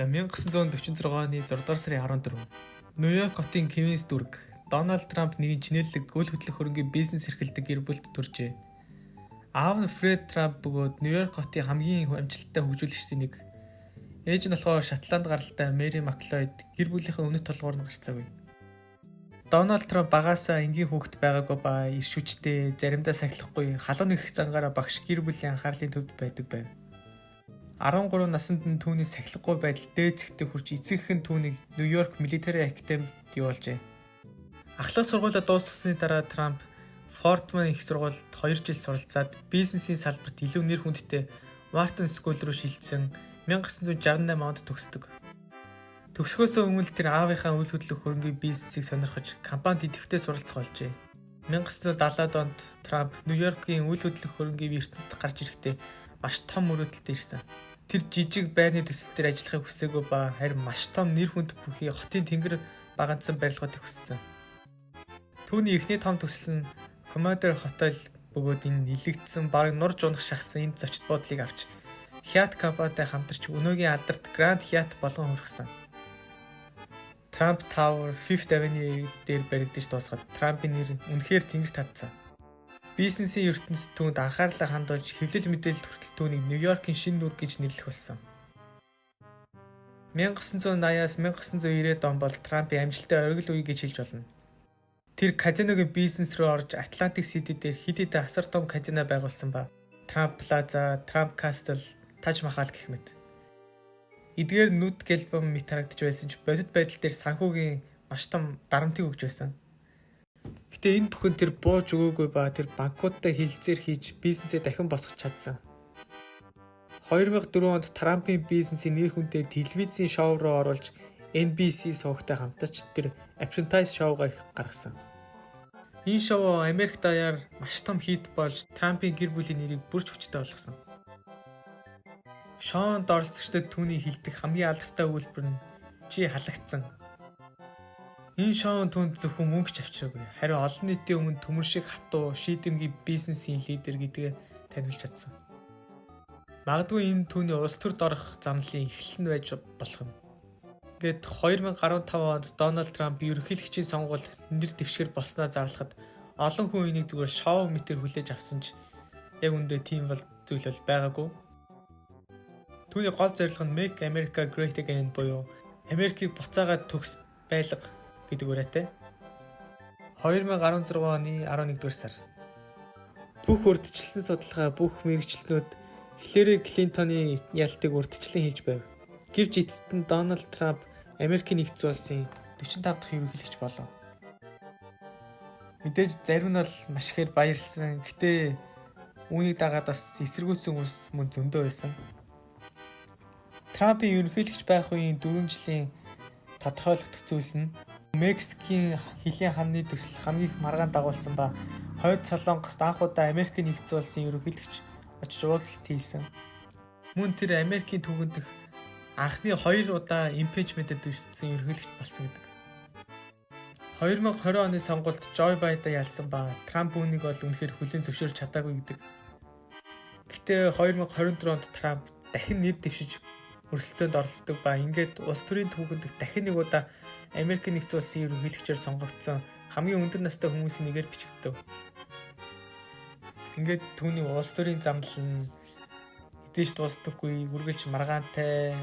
За, 1946 оны 6 дугаар сарын 14. Нью-Йорк хотын Квинс дүүрэг. Дональд Трамп нэгэн чинээлэг үл хөдлөх хөрөнгийн бизнес эрхэлдэг гэр бүлд төржээ. Аав нь Фред Трамп бөгөөд Нью-Йорк хотын хамгийн амжилттай хөгжүүлэгчдийн нэг. Ээж нь болохоор Шотланд гаралтай Мэри Маклойд, гэр бүлийнхээ өмнөд толгуур нь гарцаагүй. Дональд Трамп багаасаа энгийн хүүхэд байгаагүй ба эрш хүчтэй, заримдаа сахилахгүй, халуун нэгэх зангаараа багш гэр бүлийн анхаарлын төвд байдаг байв. 13 наснд нь түүний сахилахгүй байдал дээд зэгтээ хүрч эцэг эх нь түүнийг Нью-Йорк Military Academy-д явуулжээ. Ахлах сургуулиа дуусгасны дараа Трамп Фортман их сургуульд 2 жил суралцаад бизнесийн салбарт илүү нэр хүндтэй Wharton School руу шилжсэн, 1968 онд төгсдөг. Төгсгөөсөө өмнө тэр аавынхаа үл хөдлөх хөрөнгийн бизнесийг сонирхож компанид идэвхтэй суралцах болжээ. 1970-ад онд Трамп Нью-Йоркийн үл хөдлөх хөрөнгийн ертөнцид гарч ирэхдээ маш том мөрөөдөлтэй ирсэн. Тэр жижиг байрны төсөл дээр ажиллахыг хүсээгүй ба харин маш том нэр хүнд бүхий хотын тэнгэр баганцсан барилгуудыг хүссэн. Түүний эхний том төсөл нь Commodore Hotel бөгөөд энэ нэлэгдсэн, бараг нурж унах шахсан энэ зочид буудлыг авч Hyatt компанитай хамтарч өнөөгийн алдарт Grand Hyatt болгон хүргэсэн. Trump Tower Fifth Avenue дээр баригдаж дуусахад Трампын нэр үнэхээр тэнгэрт хатсан. Бизнесийн ертөнцид түүнд анхаарлаа хандуулж, хэвлэл мэдээлэлд хүртэл түүнийг Нью-Йоркийн шинэ нүр гэж нэрлэх болсон. 1980-аас 1990-ад он бол Трампын амжилттай оргил үе гэж хэлж болно. Тэр казиногийн бизнес рүү орж Атлантик Сити дээр хэд хэдэн асар том казино байгуулсан ба Trump Plaza, Trump Castle, Taj Mahal гэх мэт. Эдгээр нүд гэлбэм мэт харагдаж байсан ч бодит байдал дээр санхүүгийн маш том дарамтыг өгч байсан. Гэтэ энэ бүхэн тэр бууж өгөөгүй ба тэр банкуудтай хэлэлцээр хийж бизнесээ дахин босгож чадсан. 2004 онд Трампын бизнесийн нэр хүндээ телевизийн шоу руу оруулж NBC сувагтай хамтарч тэр Apprentice шоугаа их гаргасан. Энэ шоу Америк даяар маш том хит болж Трампын гэр бүлийн нэрийг бүр ч хүчтэй болгосон. Шоунд оролцогчдод түүний хэлдэг хамгийн алдартай өгүүлбэр нь "Чи халагдсан". Энэ шоу түүнд зөвхөн мөнгө ч авчираагүй. Харин олон нийтийн өмнө төмөр шиг хатуу, шийдэмгий бизнесийн лидер гэдгээ таниулж чадсан. Магадгүй энэ түүний улс төрд орох замналын эхлэл нь байж болох юм. Ингээд 2015 онд Дональд Трамп ерөнхийлөгчийн сонгуульд нэр дэвшгэр болсноо зарлахад олон хүн энийг зүгээр шоу мэтээр хүлээж авсан ч яг үндэ тийм бол зүйл бол байгаагүй. Түүний гол зорилго нь "Make America Great Again" буюу Америкийг буцаагаад төгс байлга гэдэг уриатай. 2016 оны 11-р сар. Бүх урьдчилсан судалгаа, бүх мэргэжилтнүүд Хиллари Клинтоны ялалтыг урьдчилан хэлж байв. Гэвч эцэст нь Дональд Трамп Америкийн нэгдсэн улсын 45 дахь ерөнхийлөгч болов. Мэдээж зарим нь бол маш ихээр баярлсан. Гэтэ үүнийг дагаад бас эсэргүүцсэн хүмүүс мөн зөндөө байсан. Трампын ерөнхийлөгч байх үеийн 4 жилийн тодорхойлогдох зүйлс нь Мексикийн хилийн ханны төсөл хамгийн их маргаан дагуулсан ба Хойд Солонгост анх удаа Америкийн нэгдсэн улсын ерөнхийлөгч очиж уулзалт хийсэн. Мөн тэр Америкийн түүхэн дэх анхны хоёр удаа impeachment эд өртсөн ерөнхийлөгч болсон гэдэг. 2020 оны сонгуульд Жо Байден ялсан ба Трамп үүнийг бол үнэхээр хүлээн зөвшөөрч чадаагүй гэдэг. Гэтэ 2024 онд Трамп дахин нэр дэвшиж өрсөлдөөнд оролцдог ба ингээд улс төрийн түүхэн дэх дахин нэг удаа Америкийн нэгдсэн улсын ерөнхийлөгчөөр сонгогдсон хамгийн өндөр настай хүмүүсийн нэгээр бичигдэв. Ингээд түүний улс төрийн замнал нь хэзээ ч дуустдаггүй, үргэлж маргаантай,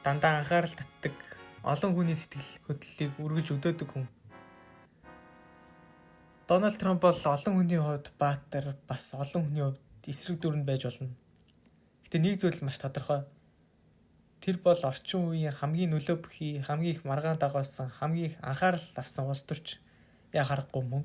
дандаа анхаарал татдаг, олон хүний сэтгэл хөдлөлийг үргэлж өдөөдөг хүн. Дональд Трамп бол олон хүний хувьд баатар, бас олон хүний хувьд эсрэг дүр нь байж болно. Гэтэ нэг зүйл маш тодорхой. Тэр бол орчин үеийн хамгийн нөлөө бүхий, хамгийн их маргаан дагуулсан, хамгийн их анхаарал авсан улс төрч яах аргагүй мөн.